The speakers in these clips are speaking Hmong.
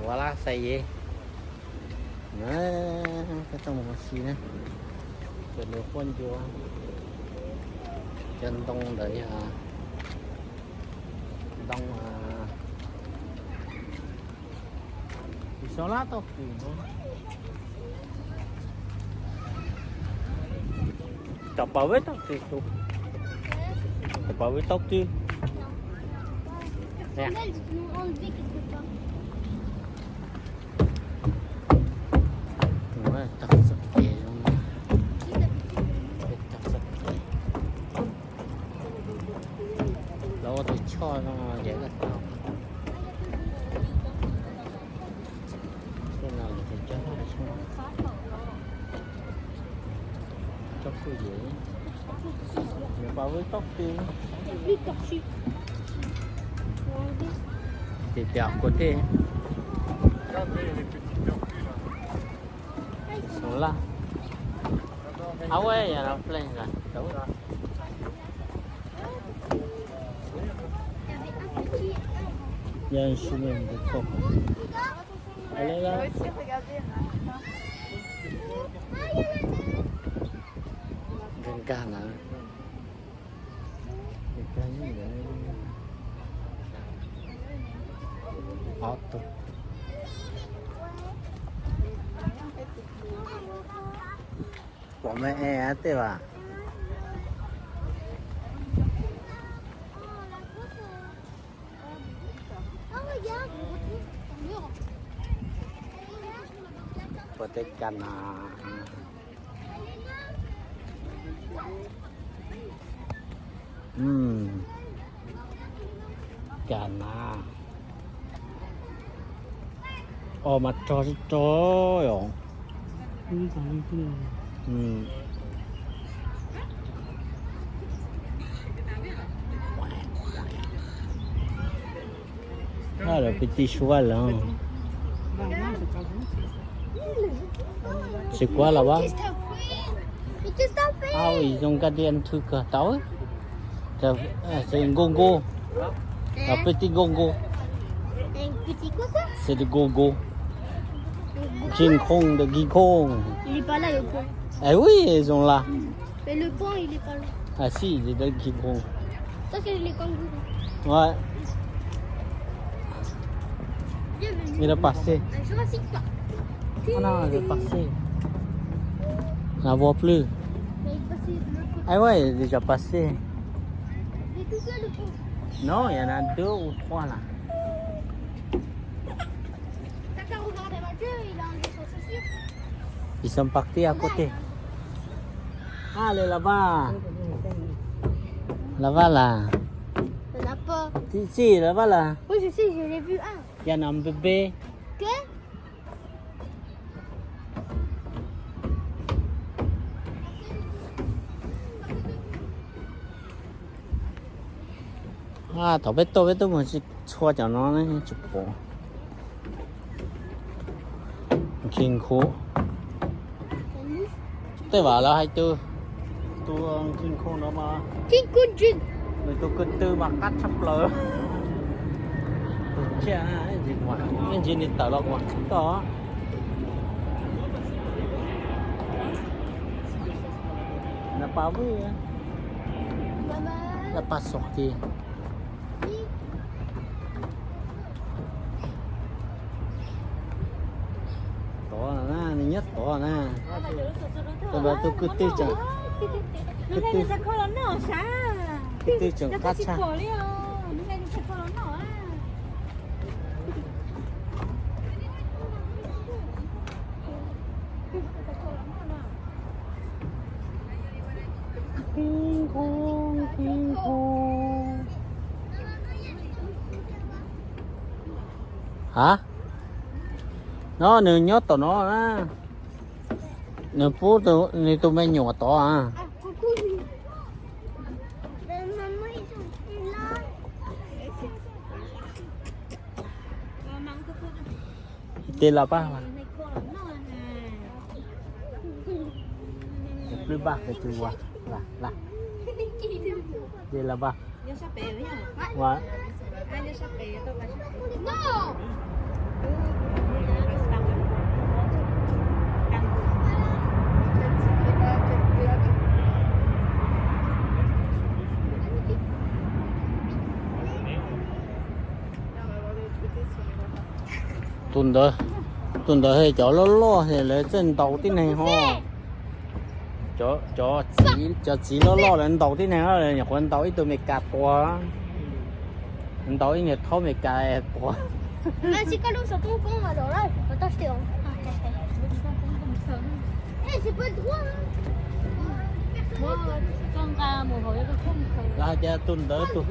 Ua lab xais ye. Koj tau mus ua si na. Cov nws quaj ncua. Cov ntoo ntawd yog ntoo, a, xov lab tau kws no. Cov pas vib tau twg tus? Cov pas vib tau twg? Tag txoj kev, tag txoj kev. Lawv ua tus choj no ces tau. Tej no ces coj, coj kuj yev. Nws pas vib tau twg? Ces tias kuv tej xov lab. Au, yog no pleeg. Yog su me ntu koj. Nkag na. Ob tug. Pom me e tej vas. Pom tej kas nas. Kas nas. Os, mas rog tsis rog os. Lawv pib tij suab lawm. Tsis kuab los as. Au, zoo nkauj tiag, nthwv kawg tau. Xws nkauj nkauj. Peb tij nkauj nkauj. Xws nkauj nkauj. King Kong, the King Kong. Es ua zoo laj. Xij, the King Kong. Mira, pasé. Ana, pasé. Na vov plwj. Ai, ua li cas pasé. No, yog na dub ua qhuaj na. Ils sont partis à côté. Ah, le là-bas. Là-bas là. Si, si, là-bas là. Oui, je sais, je l'ai vu. Ah. Il y en a un bébé. Qué? Thaum peb tuaj peb tuaj mus tsis txhua cov no ne, tsis pom. King Kong. Tej vas lawv hais tus, tus King Kong no mas, nws tus ko tw mas qab tshaj plaws. Tus tsiaj, ib ntsis nws tawm los kuv toj. Nws pas vwj, nws pas xob ti. Tod na, nws nyob tod na. Tod tus kwv tij tseem, kwv tij tseem qab tshaj. King Kong, King Kong. Ha? No nws nyob tom no na. Nws pub nws tus me nyuam tod a. Tes los pab. Plwb npaj kws tus uas, la, la. Tes los pab. Ua. Tus ntawd, tus ntawd cov loj loj lawv txawj ntaus tib neeg ho. Cov, cov txiv loj loj lawv ntaus tib neeg, nyuam qhuav ntaus ib tug Mes Kas tuag, ntaus ib niag thaub Mes Kas tuag. Lawv hais tias tus ntawd, tus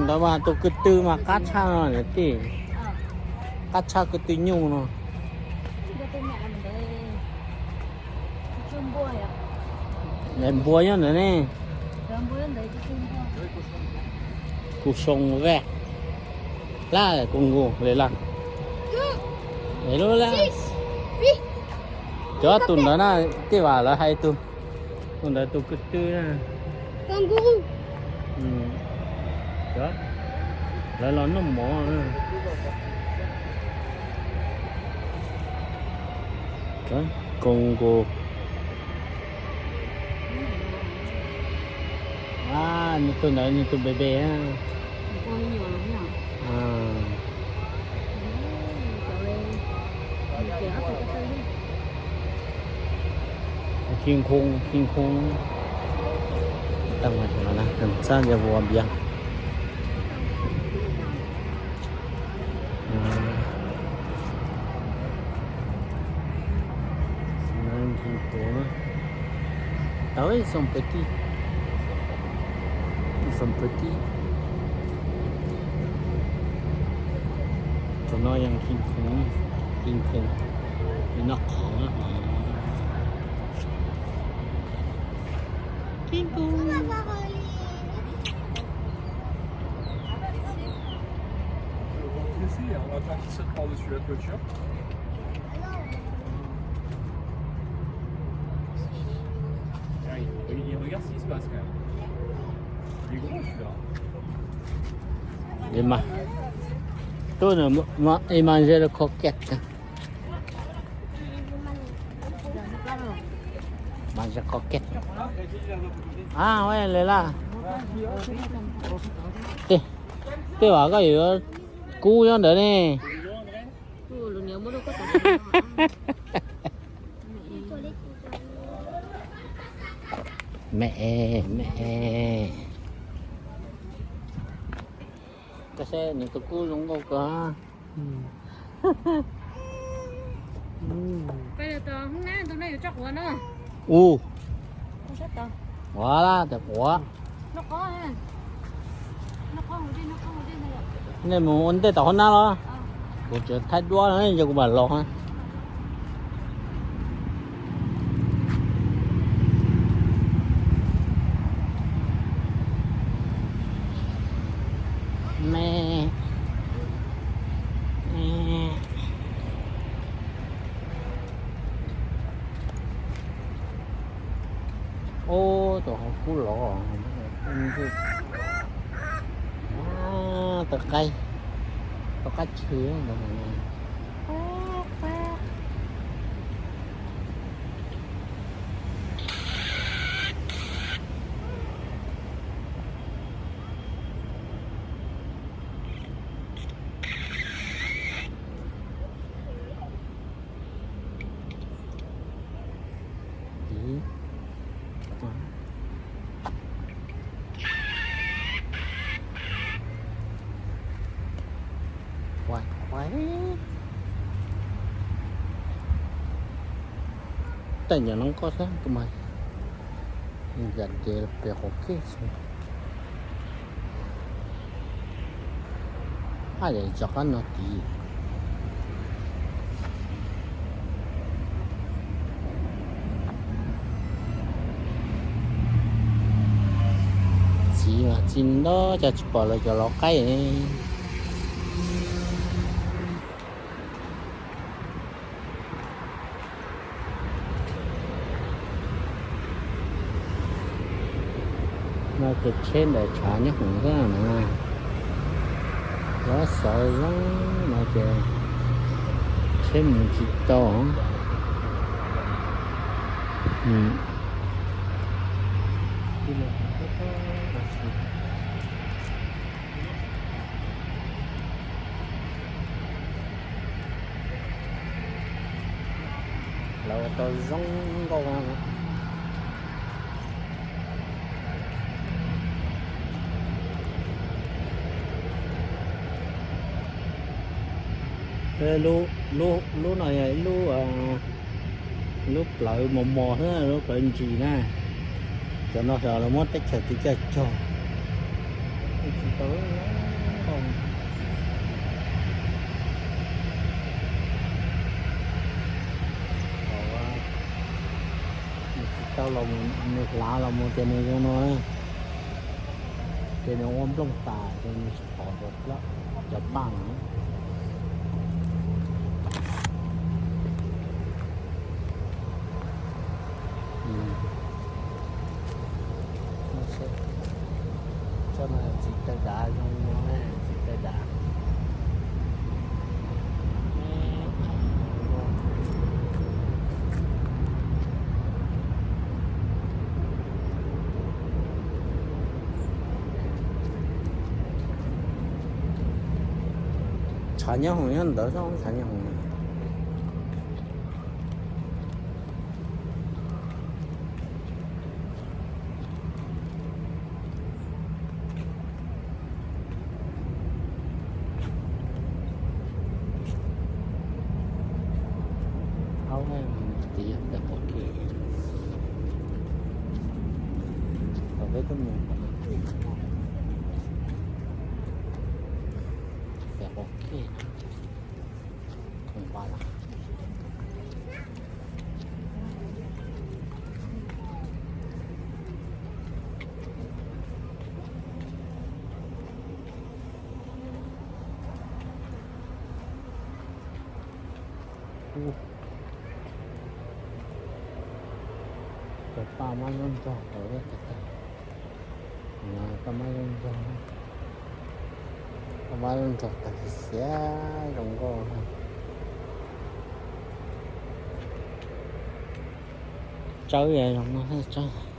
ntawd mas tus ko tw mas qab tshaj no niam tij, qab tshaj ko tw nyuj no. Npua nyob ntawd ne. Kuv soo vaj lab kuv nkus li laj. Cov tus ntawd na, tej vas lawv hais tus, tus ntawd tus ko tw na. Lawv los noj mov. Koo nkus. Nws tus ntawd nws tus bebe. Khi khoo, khi khoo. Tag mas txaj ya vua biag. Tau ib xoom pawg tij, ib xoom pawg tij. Tus no yog khi khoo, khi khoo, li noj qhov na. Khi khoo. Ici, on va faire ça par-dessus la toiture. Ah, il, il regarde ce qui se passe quand même. Il est gros celui-là. Tus no, il mange le croquette. Mange croquette. Ah, ua li laj. Tej, tej vas koj yuav kub nyob ntawd ne. Me, me. Koj saib nws tus kub zoo nkauj kawg. Ua, ua laj tias quav. Nej mus ua ntej tom hoob nab los? Kuv tseem thaij duab no, yog kuv mam los. Me, me. Ub, tus hauv kub los. Tau qaib, tau qaib tshwm ntawd. Tej nyuam no koj saib tus mas, yam ces pem qhov kev xwb. Haj yam tso qab no tid. Txiv mas txi ntau cas tsis pom lawv cov los qaib. No ces tsheb ntawm tshav nyob hauv xwb na. Lawv xov zoo no ces tsheb mus tsis tau. Tau zoo nkauj. Lub no yog ib lub, lub plawv mos mos xwb, lub plawv ntsis na. Cov no xyov lawv muab teb chaws twg coj cog. Tsis tau, tsis tau los mus, nws hlav los mus ces nws zoo no, ces nws ua nplooj tas ces nws tsis pom cov paj no. Tsob no txiv taw dav zoo no, txiv taw dav. Tshav nyob hoom nyob ntawd, tshav nyob hoom. Aub, tiv pem quav keg, peb tuaj mus pem quav keg. Cov paj mab lub nrog tau, cov paj mab lub nrog, paj mab lub nrog tag xiav zoo nkauj. Tsawb zoo no tsawb.